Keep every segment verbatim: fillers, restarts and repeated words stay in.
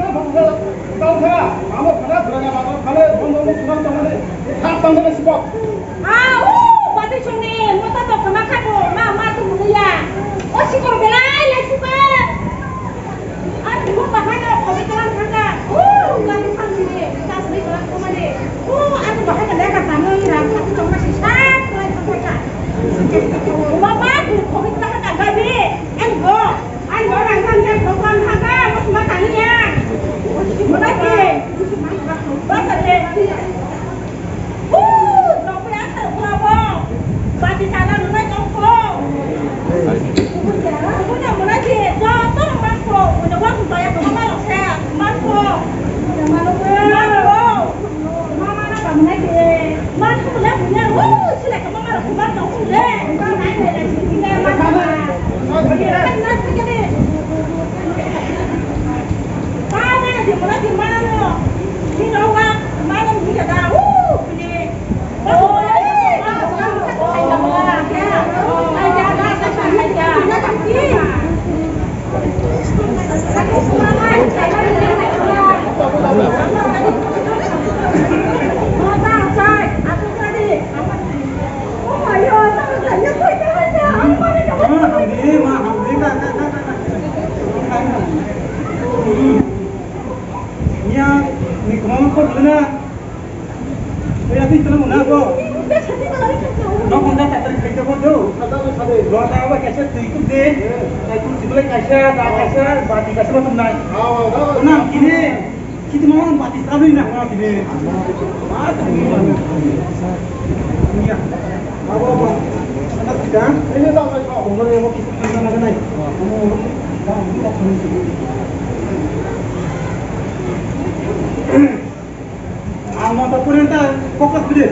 Tangkha, amo khana khana na bago khale bondo mo khana tangmani, thap tangmani sibok. Ah, oh, bati chungni, mota to khama khago, ma, ma to mulia. O sikor belai lai sibok. Ang buhuk bahai no khobi kalam thangkha. Uh, lari phang sini, tas ni kalam khamani. Uh, ang bahai no lekha tangwi ram satu tongma si sat lai thangkha. Mama, buhuk khobi kalam thangkha gabi. Ang go, ang go, ang thangkha, program thangkha, mas ma tangya. Mana ke? Basa de. Nia ni kong ko dina. Oya ti tana muna ko. No kong ta ta ta kai ko do. Lo ta ba kaisa tui ku de. Ai tu sibule kaisa, ta kaisa, bati kaisa ba tum nai. Nam kini. Kiti mo bati ta ni na ko kini. Nia. Abo ba. Ana kita. Ini ta ko ko mo mo kiti na na nai. Ang mata purenta kokak bide.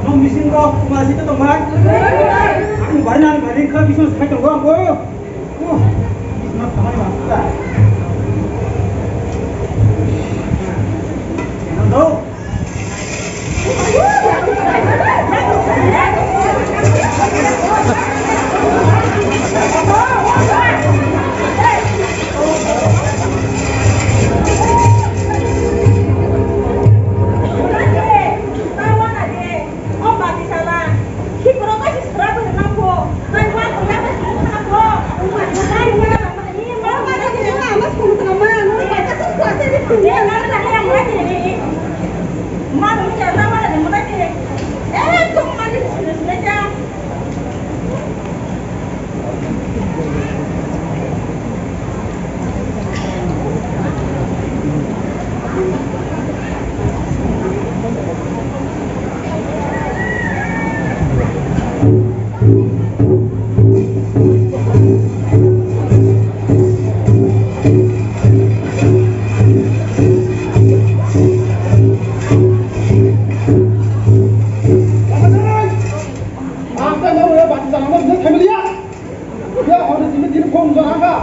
Nong bising kok masih tu teman. Aku banyak banyak kau bising saya tunggu aku. Ang tei nang uya bati jana mo bini family ya. Ya hor ni tini tini phone jana ka.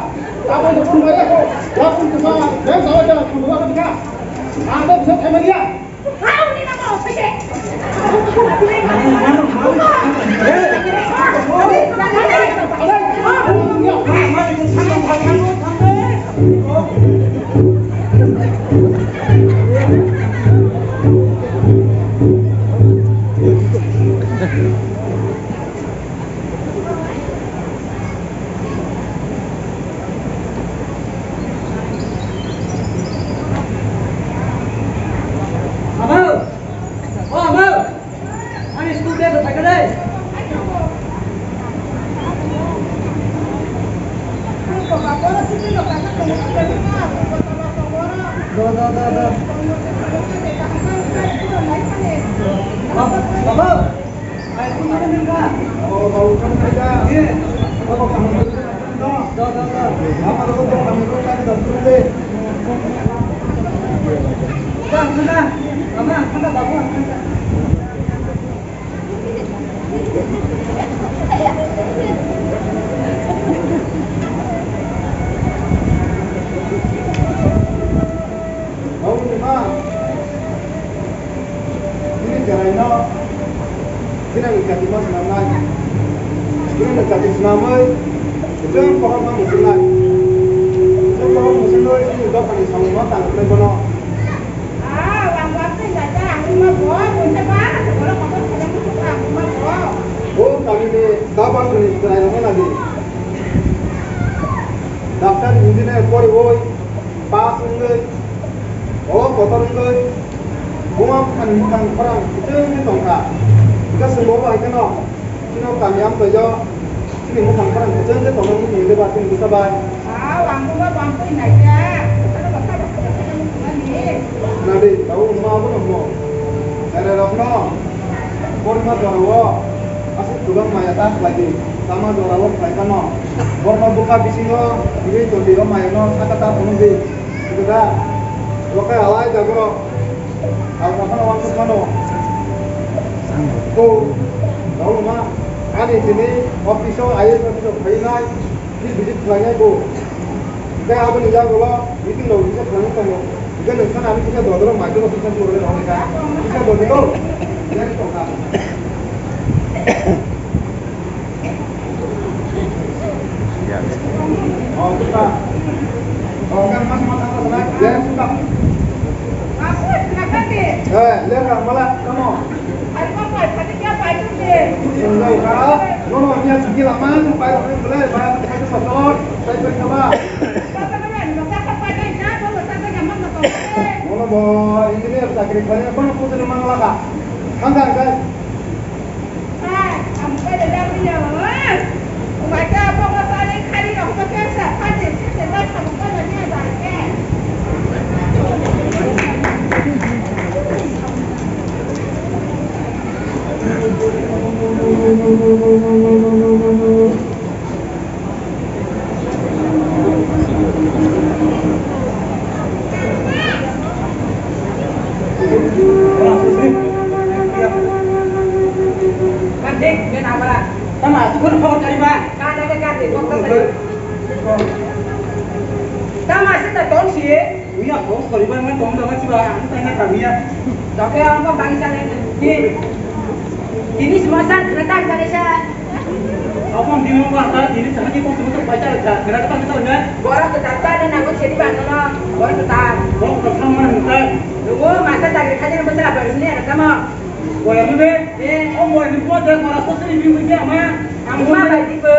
Abo ni phone ba ya ko. Ya phone ko ma, ya sawa jana phone ba ka. Ang tei bini family ya. Abo! O abo! Ani school bag rok phaikha dai. Do, do, do, do. Bab-, baba. Ai, tu mana ni ka? Oh, bau kan kerja. Ye. Baba, kamu kerja. Do, do, do. Apa tu kau kamu kerja di dapur deh? Dah, sudah. Mama, sudah, babu, sudah. Chwng pohorno muchungnai. Chwng pohor muchungwi chini dophani samungno tangkuknai bono. Ah, wang wang tei nai ta, ang ma bo, bo se ba, se bono kotor khaina muchung ang ma bo. O kamini dabang kuni chwrairokno nadi. Doctor, engineer poriwi pass wngwi, o kotor wngwi, buma buphani mwkhang khorang kwchwngwi tongkha. Hwnkhe chwng bo bai kheno, chini kami amtwi o, chini mwkhang khorang kwchwngwi tongma muchungwi de ba chini bwsa bai. Ah, wang buma wang tei nai ta, ano bwsa bwsa khaina muchung ani. Nadi, tabuk wngma abono hwno. Chwrairokno porima jorao aswk kwbang maya ta khlai di, tama jorao khlai phano borno bwkha bisingo twiwi tong di, o mayano saka ta phunuk di. Sika da, bo khe alai da borok. Ang phano uansuk mano. Bo, tongma, ani tini office o, I A S office o phainai, field visit khlainai bo. Hwnkhe aboni yagulo meeting rok kisa khlaiwi tongo. Hwnkhe nwng khana ani kisa dodoro micro office o rwna hwnwi kha. Kisa dodoro, yang tongkha. Bono bo engineer chakri khlaina bono pujuli manglaka. Thangkha hwnkhe. Tama, aswk kheno khobor kariba. Tama, aswk ta tong si. Uya, kok sori ba, nang tong dama siba, ang tanya kami ya. Tapi apa bangsa ni? Ini semua sa, kereta dari sa. Apa ang bingung ba, ta, ini sama kita semua terbaca aja. Kereta kita udah. Borok ketat ta, dan aku jadi bang, no. Borok ketat. Borok ketat sama nang ta. Nunggu masa tak kerja ni betul apa sini ada sama. Borok ni be. Eh. Oh, borok ni buat dan borok sosri bingung dia ma. Ang ma bagi be.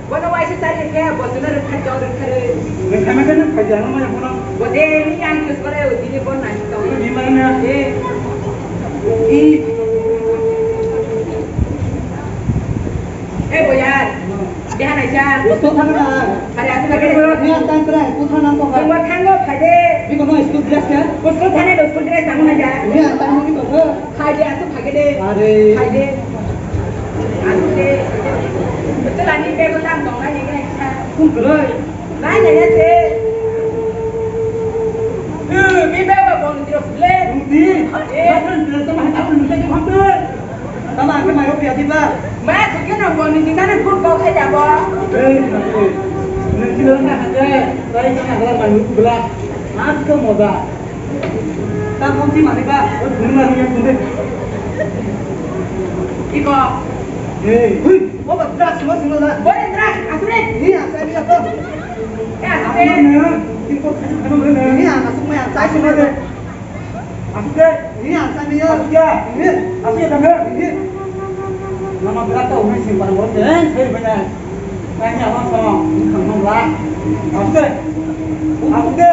Bono waisa chari khe, bo chwngno rwkha, chwng rwkha rw. Rwkha ma khe nang khaidi ano maya bono. Bo de ni ang khe sore o dini bon nang tong. Di mana? Eh. I. Eh, boyar. Deha naisa. Bosto thana na. Are, aku lagi. Ni ang tan kra, putra nang kok. Tunggu tanggo, phai de. Biko no school dress khe? School thana do school dress tanggo naisa. Ni ang tan ni kok. Phai de, aswk phai de. Are. Phai de. Aswk de. Betul ani bego tang tong nai nai nai. Kun belai. Nai nai nai se. Eh, mi bego bon tiro le. Di. Eh. Kan belai sama hata belai sama hata. Sama aku mai rupiah kita. Mai aku kena bon ni kita ni kun kau kaya apa? Eh, nanti. Nanti dalam hati. Saya kan adalah mai rupiah. Aku moda. Ta phone ti mani ba? O phone mani ya phone de. Iko. Hey, hui. O ba drugs mo sino na. Bo drugs, asure. Ni a sai ni a to. Ya, asure. Ni a na suk ma ya sai sino de. Asure. Ni a sai ni ya. Asure. Ni. Asure da. Ni. Nama berapa orang sih pada orang de? Hey, banyak. Tanya apa sama? Kamu lah. Asure. Asure.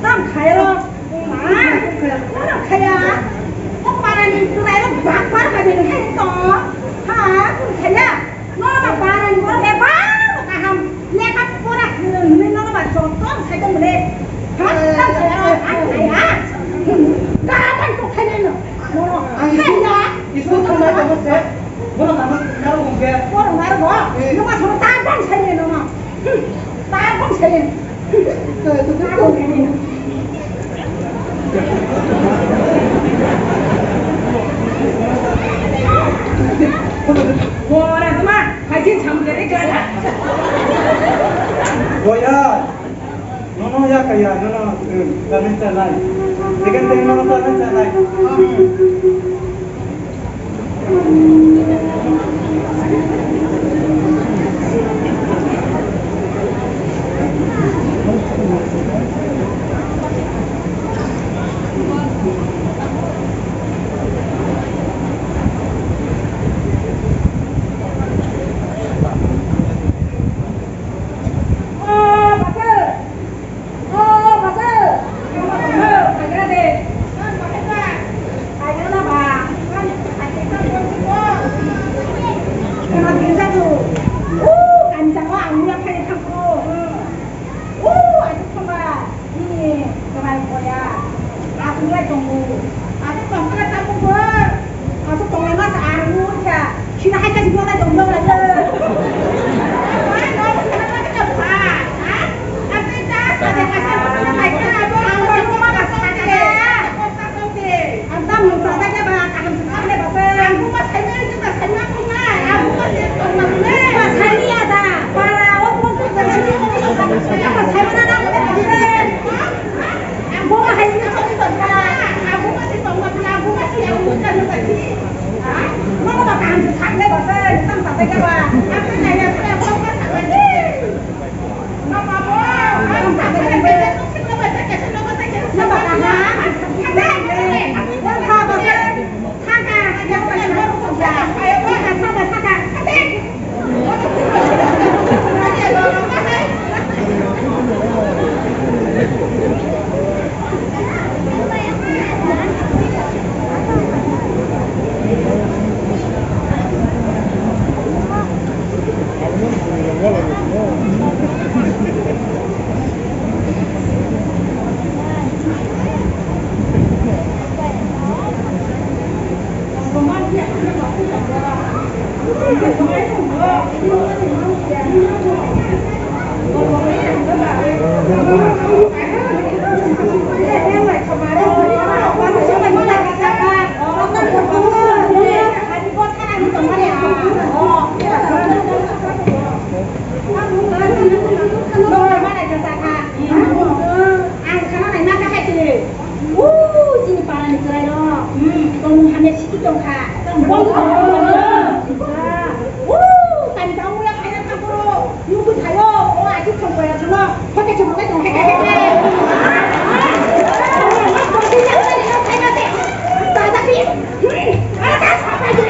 Tam khairo. Khaya, khaya. O parani chwrairok bakpar hai bini hai to. Ha, khaya. Nono ba parani borok bebak kaham lekha pora hinwi nono ba joto sai tong bole. Ha, tang khaya, ang khaya. Kapan to khaya no? Nono. Ang khaya. Isu thangna tamo se. Bono tamo naro gumbe. Bono naro go. Eh. Numa thono ta ban sai nono. Hmm. Ta ban sai. Thank you. Boya, nono ya kaya, nono, eh, kamin chanai. Second time nono kamin chanai. Aswk lai tongo. Aswk tongkha tabukbo. Aswk tonglaima sa ang nukha. Sida hai khe sida lai tongma lai. Ang tamo nukha khe ba kaham se sakle ba se. Ang buma saimani khe ba saimani khe ba saimani khe ba saimani ya da. Para o pun pun saimani khe ba saimani na. Ang khana naima kha hai se. Uuu, chini para ni chwrai rok. Hmm, tongmung hamya siki tong kha. Tong kha. Uuu, tani tamo ya khaina tamo. Nukui thayo, o aji thong kaya thano. Hote thong kaya thong kaya. Tata ki. Hmm, ada apa je?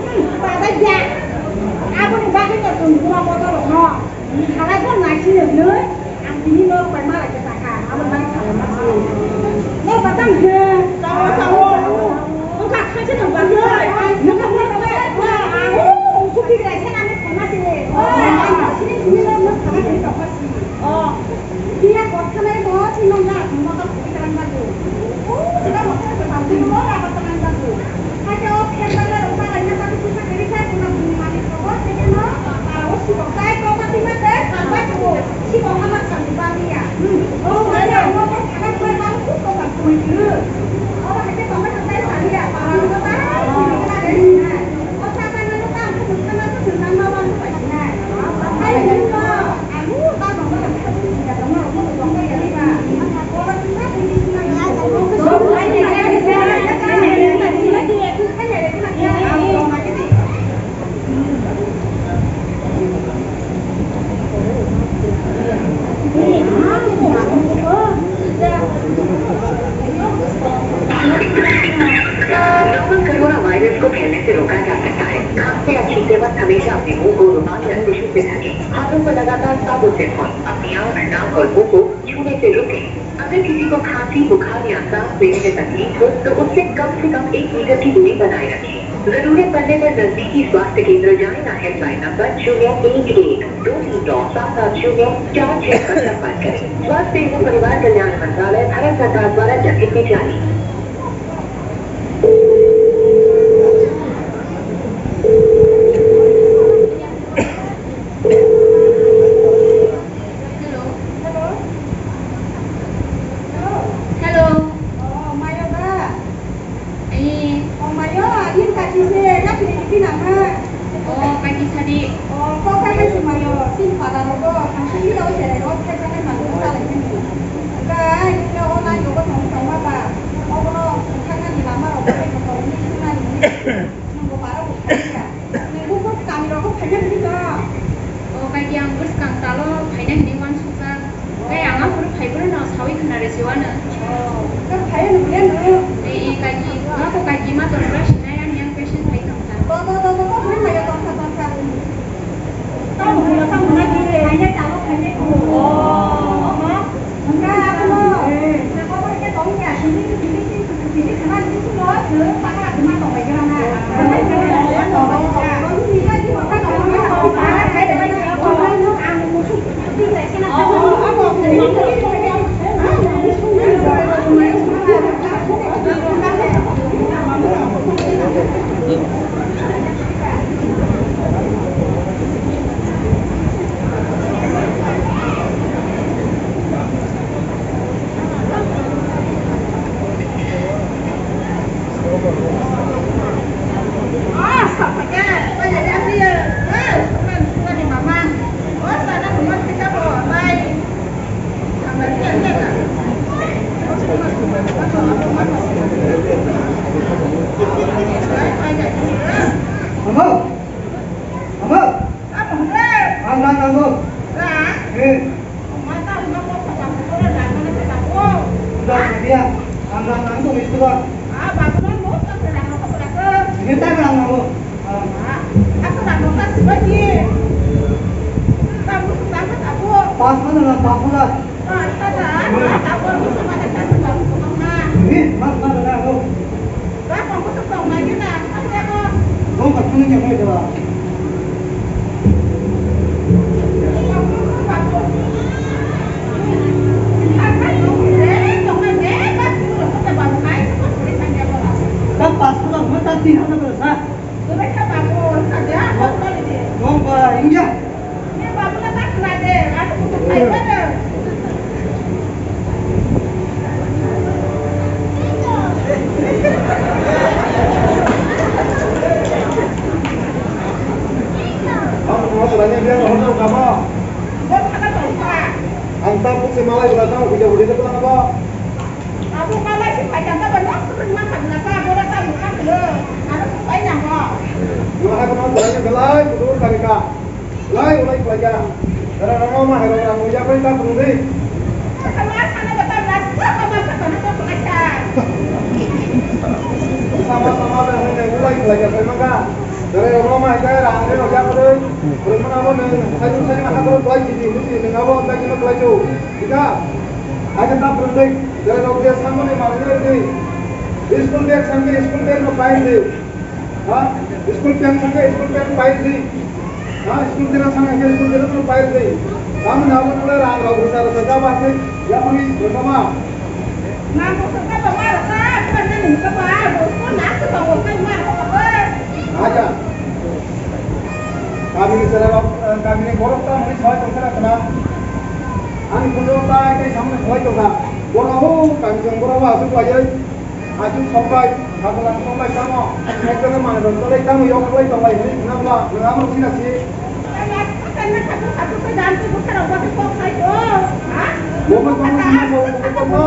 Hmm, tata ya. Aboni bagwi no tong kuma botol no. Halai bo naisini hwnwi ang tini norok bai malai khe sakha, abo bai kha ma se. Norok ba tang khe? Tawa, tawa. Wngkha kha se tong ba khe? Nokha mo khe? O, o, kupi rai khe nang kha ma se. O, ang sini sini norok no kha ma se tong ma se. O, biya kok khanai bo sini nang na, mo ka kupi khan ba se. O, sini mo ka kupi khan ba se. Novel corona virus को फैलने से रोका जा सकता है। खांसते या छींकते वक्त हमेशा अपने मुंह को रुमाल या टिश्यू से ढकें। हाथों को लगातार साबुन से धोएं। अपनी आंख, नाक और मुंह को छूने से रुकें। अगर किसी को खांसी, बुखार या सांस लेने में तकलीफ हो, तो उससे कम से कम एक मीटर की दूरी बनाए रखें। जरूरत पड़ने पर नजदीकी स्वास्थ्य केंद्र जाएं या हेल्पलाइन नंबर शून्य एक एक दो तीन नौ सात सात शून्य चार छह पर संपर्क करें। स्वास्थ्य एवं परिवार कल्याण मंत्रालय, भारत सरकार द्वारा जनहित में जारी। Hello. Hello. Hello. Oh, maya ba? Ai. Oh, maya, ani kati se, na pili pili na ha. O, kaiki sadi. O, kok hai hai sumayo, tin pada rogo, hangsini dao serai rok, thai thai manwi salai sini. Kai, khe o nai rogo tong tong ma ba, obono thangna ni lama rogo, hai ko tong ni sunai ni. Nungbo bara bo khai ya. Nungbo kok kami rogo khai ya ni to. O, kaiki ang bwskang talo phaina hini uansukjak. Tei ang aphuru phaibrwino saui khna rw siwano. Oh, khe phaiwi nukliya nw? Ei, ei, kaiki, ma ko kaiki ma tongkha sinai ani yang patient phai tongkha. To, to, to, to, to, phai phaiya tongkha, tongkha. Tamo hwnla, tamo hwnla, khe phainai, tamo phainai, tamo. Oh, oh, oh. Hwnba abono, eh, nang kotor khe tongya, sini, sini, sini, sini, khna, sini, sini, sini, pakra khna tongbai gra na. Amo, amo. Ang nang nango. Eh. Udah, dia. Ang nang nango, itu, Pak. Ini tak nang nango. Ah. Pas mana lah, pas mana. Ini, pas mana nango. Ang ta putsi malai bwla tang uja budi ta bwla ba. Abo malai si paitang ta ba nok tu ma khat na ta bora ta mukha klo. Ano tu pai na mo. Bwla ha kono bwla ni belai kudu karika. Lai ulai khlaikha. Dara rangma hai rang rang uya pai ta bwrwi. Sama sama da hai ulai khlaikha sai maka. Dara rangma hai kai rang re uya pai. Bwrwi mana mo nang sai sai ma ha ko lai ji ji ni nang abo ta ji ma khlai chu. Ika. Ai ta bwrwi. Dara rok je samani ma re de. School bag samke school bag no pai de. Ha? School pen thangkhe school pen pai di. Ha? School tira thangkhe school tira no pai di. Tamo na abo nule rang rok rwsa rwsa jaba se yaponi rwsama. Na ko ka ba ma ka ka na ni ka ba ko ko na ko ba ko ka ma ko ba. Aja. Kami ni sara kami ni borok ta muni soi tong kara kana. Ani kunjo ta ke samne soi tong ka. Borok ho kami jong borok ho asuk lagi. Achu songbai, kabulang songbai tamo, ekdom mangdon tolai tamo, yok tolai tonglai hwnwi khna bwla, nwng amo sina si. Bo bo tamo sina bo bo tamo.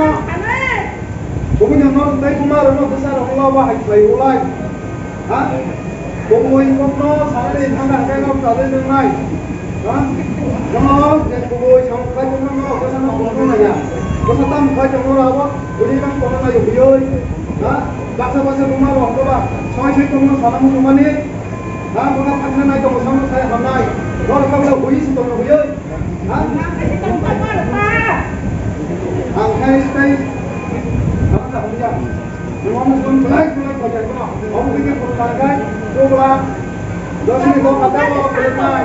Bo bo nang no tai kuma ro no bwsa ro no ba hai khlai ulai. Ha? Bo bo i kok no sanani thang thang kai no ta dei nang nai. Ha? Jono je kubui samung khlai tongma norok bwsano phunukna naiya. Bwsa tamo khlai tongma norok abo bwrwi bang tongna naio biyoi. Ha? Baksa baksa tongma rok hwnkhe ba soi soi tongma sana muchungmani. Ha? Bwkha thangna nai tongo samung sai hamnai. Norok khe bwsa bui se tongma biyoi. Ha? Ang khai stai. Baksa hamya. Nwng omo song belai belai khaijak no. Omo khe khe phuru nangkhe, chukla, dosni dok hajar o belai nai.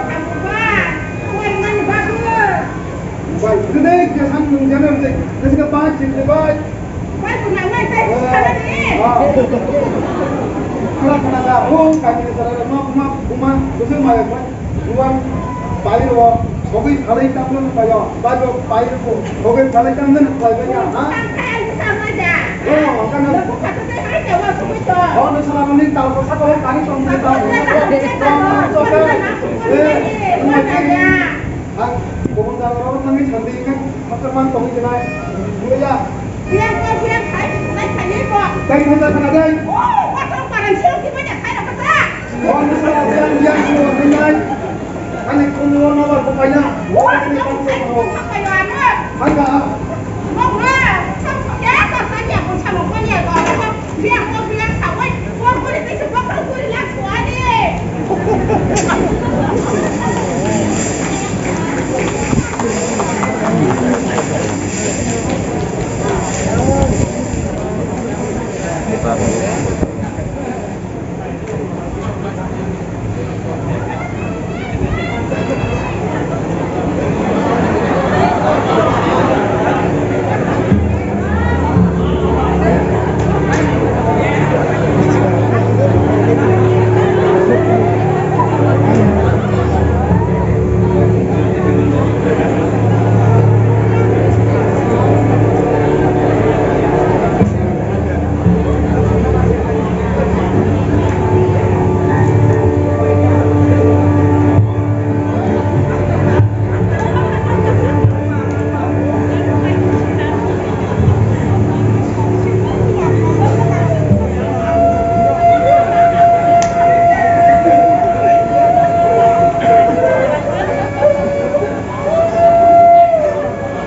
Bai, gede kesan nwng jana mte, khe khe bai chikli bai. Ah. Khla khna da, o kami ni sara no kuma kuma, kusu maya bai. Buang pair o, sogwi phalwi tamno paio, bajo pair ko, sogwi phalwi tamno paio ya, ha? Oh, kana. Hor ni sala mani tao ko sabo kani tong ni tao. Eh, ang kubun jaga ro thangwi thangdi kan master man tong ni nai. Buya. Biang ko biang khai, nai khai ni ko. Dai khai ta kana dai. Oh, what a parang sila ki banyak khai na kata. Hor ni sala biang biang ko nai. Ani khum lo no bar bukai na. Hanga.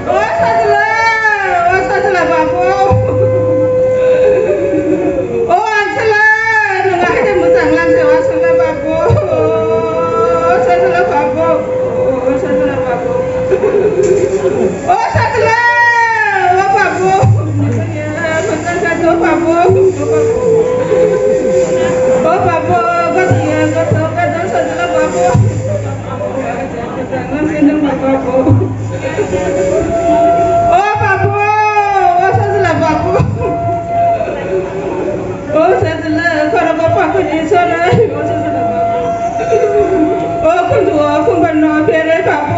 O sajla, o sajla babu. O sajla, nwng ahai de mwchang lang se, o sajla babu. O sajla babu. O sajla babu. O sajla, o babu. Mwchang kha, o babu. O babu. O babu, gothiya, gotho, gotho, sajla babu. O babu, o sajla babu. O sajla, khorokgo pakuni sora. O sajla babu. O khundu, o khumbar no bere babu.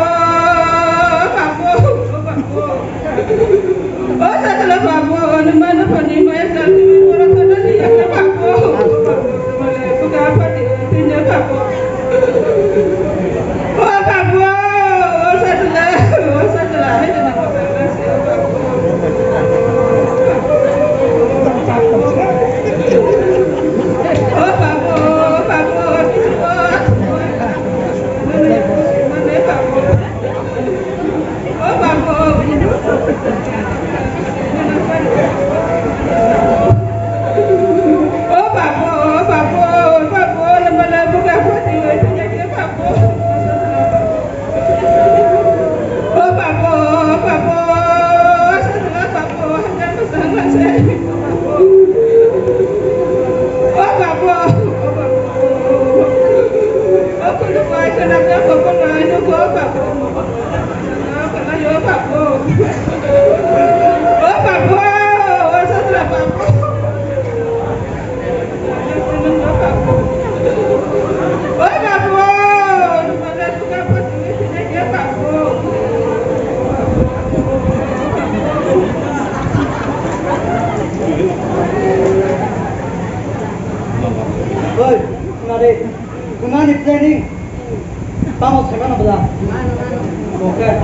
Babu, o babu. O sajla babu, o nima no pani maya sati pura kona ni ya babu. Buka pati, tinja babu. O babu, o sajla, o sajla, hai jana ko sajla se, o babu. O babu, o babu, o babu. Mane, mane babu. O babu. O babu, o babu, o babu, lama lama buka pati, o babu. O babu, o babu, o babu, hajar besar nasi. O babu, o babu, o babu. O kundukwai, kunamya, kokolwai, nugo, o babu. O babu, o sajla babu. O babu, o babu. Oi, nare, kumani planning. Tamo thangna bwla. Okay.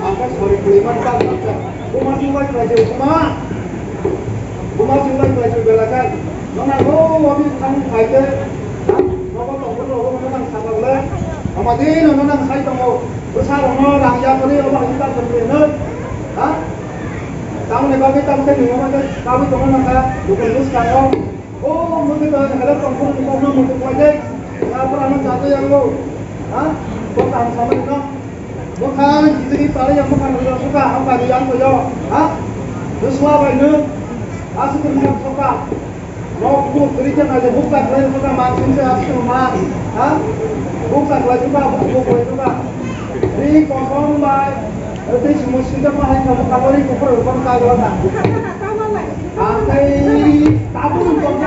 Ang khe sorry kwlaiman kha, buma chumbai kwlai se buma. Buma chumbai kwlai se belai khe. Nono go obi thang phai khe. Nogo tongbo nogo nono nang saka bole. Ama de nono nang sai tongo. Bwsa rokno rang ya kwrwi obo hai ta kwrwi no. Ha? Tamoni bagwi tam khe nini omo khe kabui tongo nang kha. Dukun bwskango. O mungwi ba hello tongphuru ni kokno muchung khlai de. Tapor ano chato yango. Ha? Kok ang samani no. Bwkha gitiri pari yang bwkha nang suka, ang pari yang ko yo. Ha? Joshua bai no. Asu kiri yang suka. Nok bu kiri ke na je bukta khlai suka, mang sing se asu ma. Ha? Bukta khlai suka, buk buk khlai suka. Ri kosong bai. Tei si musi de ma hai ka bukha ri ko pro ko ka gla na. Ang tei tabuk tong.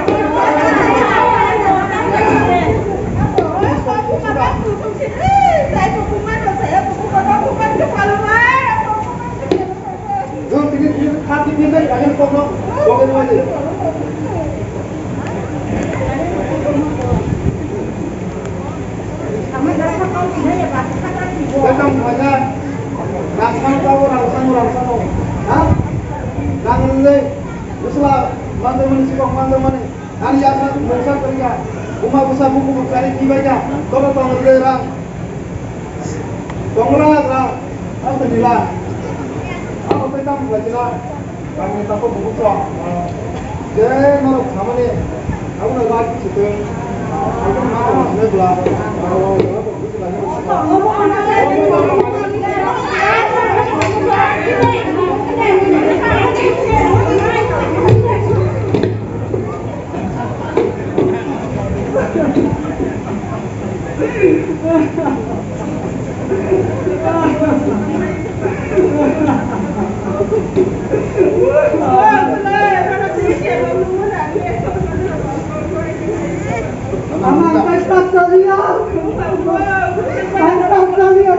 Jom tini tini khat tini dai kagin kokno bogen wajib. Ekdom khaja. Rangsan tabo, rangsan, rangsan. Ha? Rang le. Usla mandamani, sikok mandamani. Ani yakno mungsa kwrwngya, buma bwsa buku buksani kibaida, tobo tongo rwrwng rang. Tongo rang rang, hasteni rang. Abo tei tamo khlaikhe rang. Kami tako buku chwng. Je norok samani, abono rang kichitwng. Abono ma rang sinai bwla. Ama kasta taliya, kasta taliya.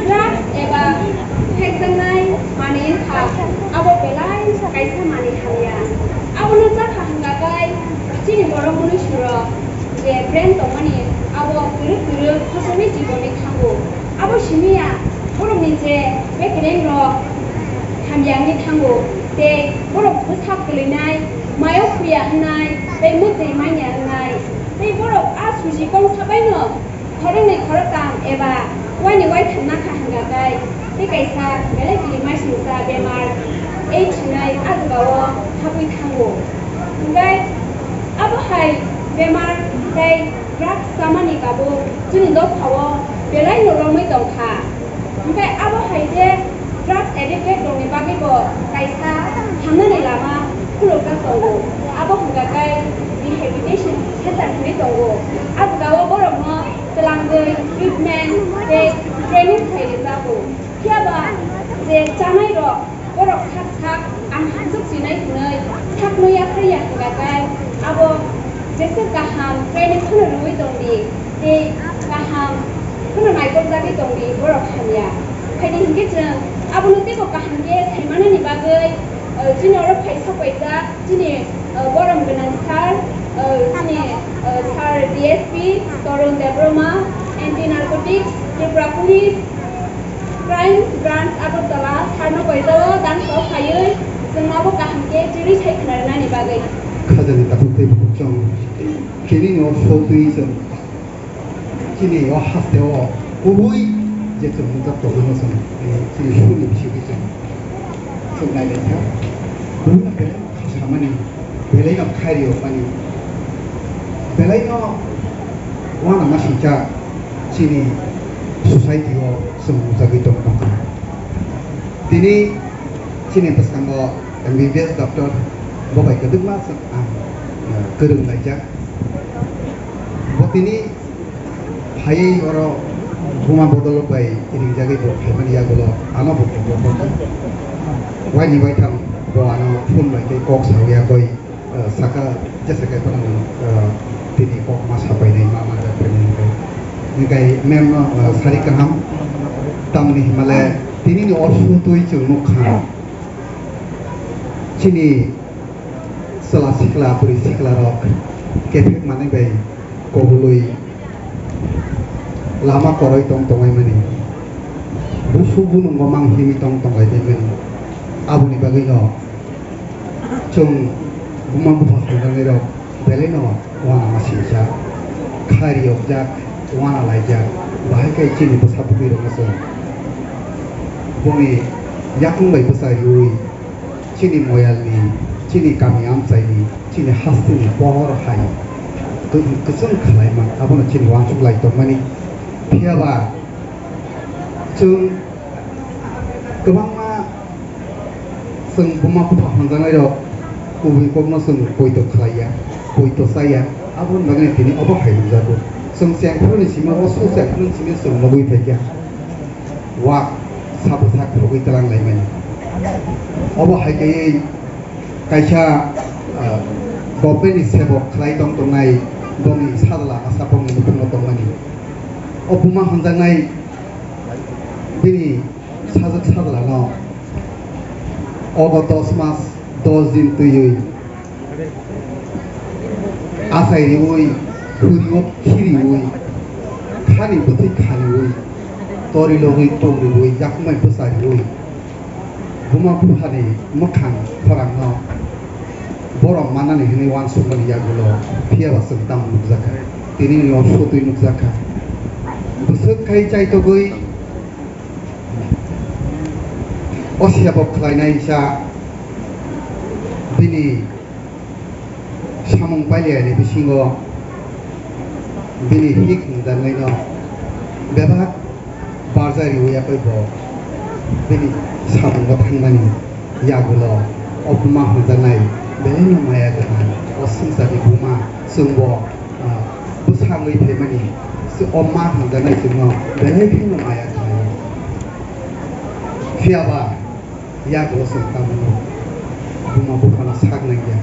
Drugs eba phekjaknai manwi wngkha, abo belai kaisa manwi hamya. Abono chakha hwnkha khe chini borok mwnwi surok je brain tongmani abo kwrwk kwrwk hachwkni jiboni thango. Abo simi ya borokni je bekereng rok hamya wngwi thango tei borok bwsak kwlwinai, mayo phuya hwnnai tei mwtwi manya hwnnai tei borok a suji kong sabaino khoroknwi khoroktham eba uaini uaitham nakha hwnkha khe tei kaisa belai kirimai singcha bemar AIDS hinwi a jagao habwi thango. Hwnkhe abo hai bemar tei drugs chamani kabo chini dophao belaino romwi tongkha. Hwnkhe abo hai khe drugs addicted rokni bagwi bo kaisa thangnani lama khulukjak tongo. Abo hwnkha khe rehabilitation center hinwi tongo. A jagao borokno twlangwi treatment tei training khai rijago. Phiyaba je chanai rok borok sak sak ang hamjwk sinai hinwi sakno yaphai ya hwnkha khe abo jesa kaham training phano rwui tongdi tei kaham phano naikoljakgwi tongdi borok hamya. Phaidi hinkhe chwng abono teibo kaham khe saimanani bagwi, eh, chini oro phai sokpaijak chini, eh, borom gwnang sir, eh, chini, eh, sir D S P Torun Debbarma, Anti Narcotics, Tripura Police, Crime Branch Agartala, sir no koitao dance o phaiwi chwng abo kaham khe chiri sai khna rwnani bagwi. Khajani takhuk tei bukhuk chwng chini no sotwi chwng chini o haste o kubui je chwng nukjak tongmano chwng, eh, chini suri bisingtwi chwng, chwng nailaikha. Buino belai no kha samani, belai no khairiyokmani, belai no uanama singcha chini society o chwng nukjagwi tong tongkha. Tini chini bwskango M B B S doctor bo bai kwdwkma chwng ang, eh, kwrwng laijak. Bo tini phaiwi oro buma bodolrok bai ringjagwi bo phaimani yagulo ano bo kok rwkha. Waini waitham bo ano phone bai tei kok sawi yakwi, eh, saka jesa khe phano, eh, tini kok ma sapainai ma manjak phainai hwnkhe. Hwnkhe mem no, eh, sari kaham tamni himale tini ni orsu twi chwng nukha. Chini chwla sikla, bwrwi siklarok kephek manwi bai kobului lama kwrwi tong tongwi mani. Busu bunungo mang himwi tong tonglai tongmani. Aboni bagwino chwng buma bupha hamjaknairok belaino uanama singcha, kha riyokjak, uana laijak, bahai khe chini bwsa bwtwirokno chwng boni yakung bai bwsa riui, chini moyalni, chini kami amchaini, chini hasteni pohor hai kwchwng khlaima, abono chini uansuk lai tongmani. Phiya ba chwng kwbangma chwng buma bupha hamjaknairok kubui kokno chwng poito khlaiya, poito chaya, aboni bagwi tini obo hai rwjago. Chwng chengphuruni simi, o su chengphuruni simi chwng nugui phaikha. Wak sabo sak phugui twlang laimani. Obo hai khe kaisa, ah, government ni sebok khlai tong tongnai bongni sajla masa bongni nukhungo tongmani. O buma hamjaknai bini sajwk sajlano obo dos mas dos din twiwi achai riui, khuriui khiriui, khani bwthwi khaniui, tori logwi tongriui, yakungmai bwchariui, buma buphani mwkhang khorangno borok manani hwnwi uansukmani yagulo, phiya ba chwng tamo nukjakha, tinini o sotwi nukjakha. Bwswk khai chaitogwi o sebok khlainai sa bini samung pailiyani bisingo bini hik hwnjaknaino bebak barja riwi yakwi bo bini samungo thangmani yagulo o buma hwnjaknai belaino maya gwnang o swngcharni buma chwngbo, ah, bwsa wngwi phaimani se o ma hwnjaknai chwngno belai kheno maya khlaio. Phiya ba yagulo chwng tamo buma buphano sak nangya.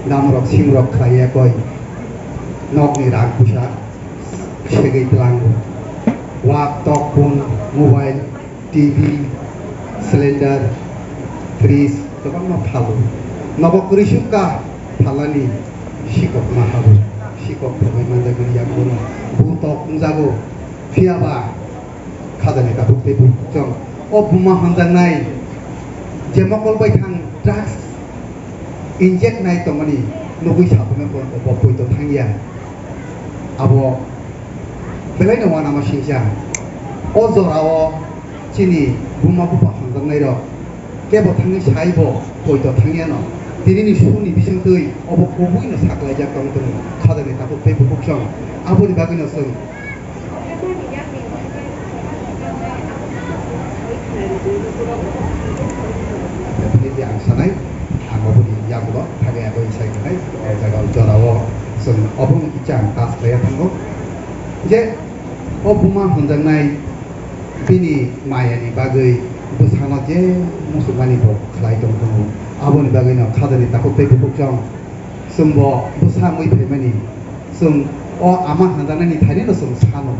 Damrok simrok khlai ya koi. Nokni rang puisa segwi tlango. Wak, tok, phone, mobile, T V, cylinder, fridge kwbangma phalo. Nogo kwrwi sukha phalani sikok ma habo. Sikok phogwi manjakmani yagulo bu tok wngjago. Phiya ba khajani tabuk tei bukhuk chwng o buma hwnjaknai je mokol bai thang drugs inject nai tongmani nugui saphano bo poito thangya. Abo belaino uanama singcha. O jorao chini buma bupha hwnjaknairok kebo thangwi saibo poito thangyano. Tinini suni bisingtwi obo kubuino saklaijak tong tongo khajani tabuk tei bukhuk chwng. Aboni bagwino chwng Definitely ang sanai, ang oboni yagulo thangwi agoi sai khanai, o jaga o jorao chwng obono kisa ang touch khlaiya thango. Je o buma hwnjaknai bini mayani bagwi bwsano je muchungmani bo khlai tong tongo, aboni bagwino khajani takhuk tei bukhuk chwng. Chwngbo bwsa wngwi phaimani, chwng o ama hwnjaknaini thainino chwng sano,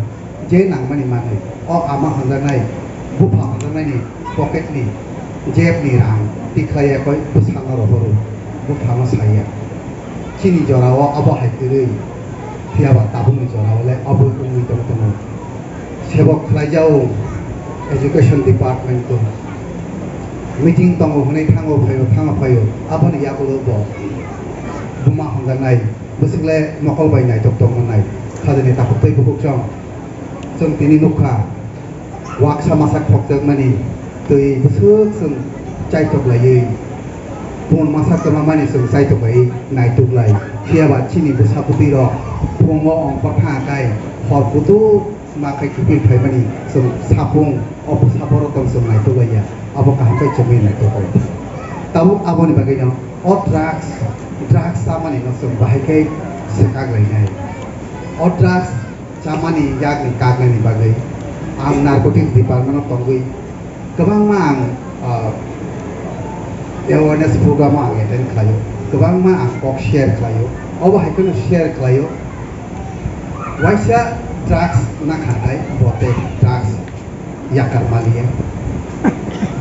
je nangmani manwi, o ama hwnjaknai, bupha hwnjaknaini pocketni, jebni rang tikhlaiya koi bwsano rohoro, buphano saya. Chini jorao abo hai kwrwi, phiyaba tabukni jorao le abo wngwi tong tongo. Sebok khlaijao education department o meeting tongo hwnwi thango phaio, thango phaio, aboni yagulo bo buma hwnjaknai, bwswk le mokol bai naitok tongmanai, khajani takhuk tei bukhuk chwng. Chwng tini nukha, waksa masa khokjakmani twi bwswk chwng chaitok laiwi, phone masa kwmamani chwng chaitok laiwi naitok lai. Phiyaba chini bwsa bwtwi rok phungo ongkhor thangkhe hor kutuk ma khe kiphil phaimani chwng sapung, o bwsa borok tong chwng naitok laiya, abo kaham khe chwngwi naitok lai. Tabuk aboni bagwino o drugs, drugs chamani no chwng bahai khe swkak lainai. O drugs chamani yakni kaknani bagwi ang narcotics department o tongwi kwbangma ang, ah, awareness program o ang attend khlaio, kwbangma ang kok share khlaio, obo hai kheno share khlaio. Waisa drugs nakha hai bo tei drugs yakar maliya.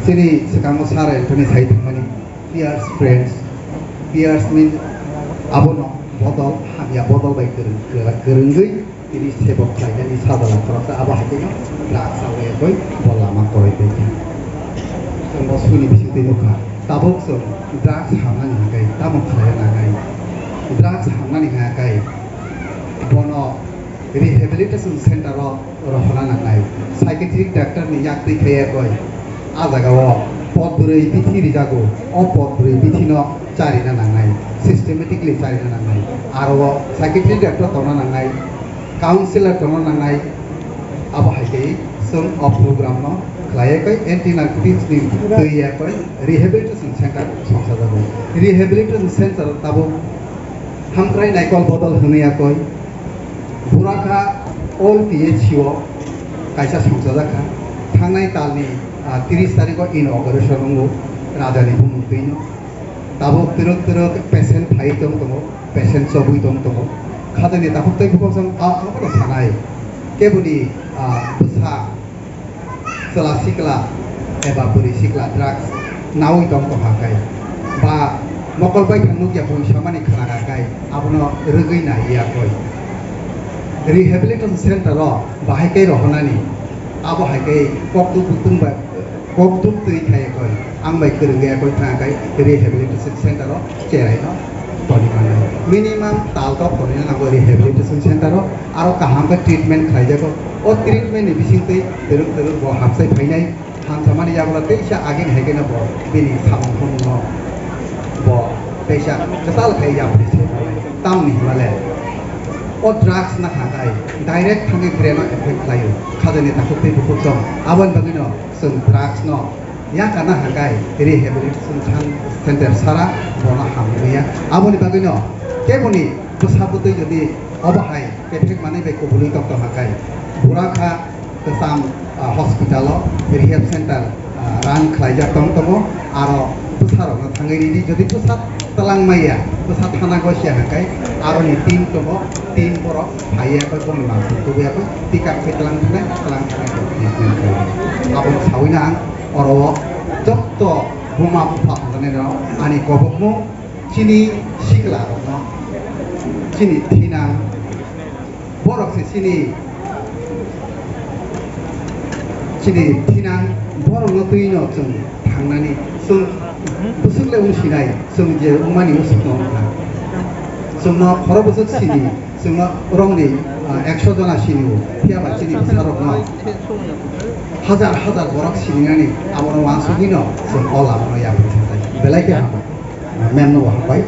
Chini swkango sir Anthony sai thangmani, peers, friends, peers means abono bodol ha Ya bodol bai kwrwng, kwrwng, kwrwngwi tini sebo khlainani sajla khoroksa abo hai kheno drugs awaikoi bo lama kwrwi tongkha. Chwng bo suni bisingtwi nukha. Tabuk chwng drugs hamnani hwnkhe tamo khlaina nangnai? Drugs hamnani hwnkhe bono rehabilitation center o rohorna nangnai. Psychiatric doctor ni yak twi khe koi. A jaga o pot bwrwi bithi rijago. O pot bwrwi bithi no charina nangnai. Systematically charina nangnai. Aro o psychiatric doctor tongna nangnai. Counselor tongna nangnai. Abo hai khe chwng o program no khlai koi anti narcotics ni twi ya koi rehabilitation center songsa jago. Rehabilitation center tabuk hamkrai naikol bodol hwnwi ya koi. Burakha all T H C o kaisa songchajak kha. Thangnai talni, ah, tris tarikh o inauguration wngo rajani bumung twino. Tabuk twrwk twrwk patient phai tong tongo, patient chobwi tong tongo. Khatani takhuk tei bukhuk song, ah, ang bono sanai. Keboni, ah, bwsa chwla sikla eba bwrwi sikla drugs naui tong tongkha khe ba mokol bai thang nukya phung samani khna kha khe abono rwgwi nai ya koi. Rehabilitation center o bahai khe rohornani abo hai khe kokduk butung bai kokduk twi khai koi ang bai kwrwng ya koi thang khe rehabilitation center o cherai no toni mano. Minimum tal tok toni nango rehabilitation center o, aro kaham khe treatment khlai jago. O treatment ni bising twi twrwk twrwk bo hapsai phainai, hamsa mani yagulo teisa agini hai kheno bo bini samung phunukno bo teisa kwtal khai yapri se mano. Tamni hwnba le o drugs na kha khai direct thangwi brain o effect khlaio. Khajani takhuk tei bukhuk chong aboni bagwino chwng drugs no Yakana hwnkhe rehabilitation chan-, center sara bono hamya. Aboni bagwino keboni bwsa bwtwi jodi obo hai kephek manwi bai kubulwi tongtong hwnkhe, Burakha kwcham, ah, hospital o rehab center, ah, run khlaijak tong tongo. Aro bwsarokno thangwi ridi, jodi bwsa twlang maya, bwsa thana gosia hwnkhe aroni team tongo, team borok phaiya khe boni mangpili tubuya khe pick up khe twlang thanai, twlang thanai khe treatment khlai. Aboni sawino ang Oro o jotto buma bupha tongnai rok ani kobokmung chini sikla rokno chini thinang borok se chini chini thinang borok no twi no chwng thangnani chwng bwswk le wng sinai chwng je wngmani bwswk no wngkha chwng no khoro bwswk sini. Chwngno rongni, ah, ekso jona sinio, phiya ba chini bwsarokno hajar hajar borok sinimani abono uansugwino chwng o lamano yapri thangkha. Belai khe hambai. Ah, ma'am no bo hambai.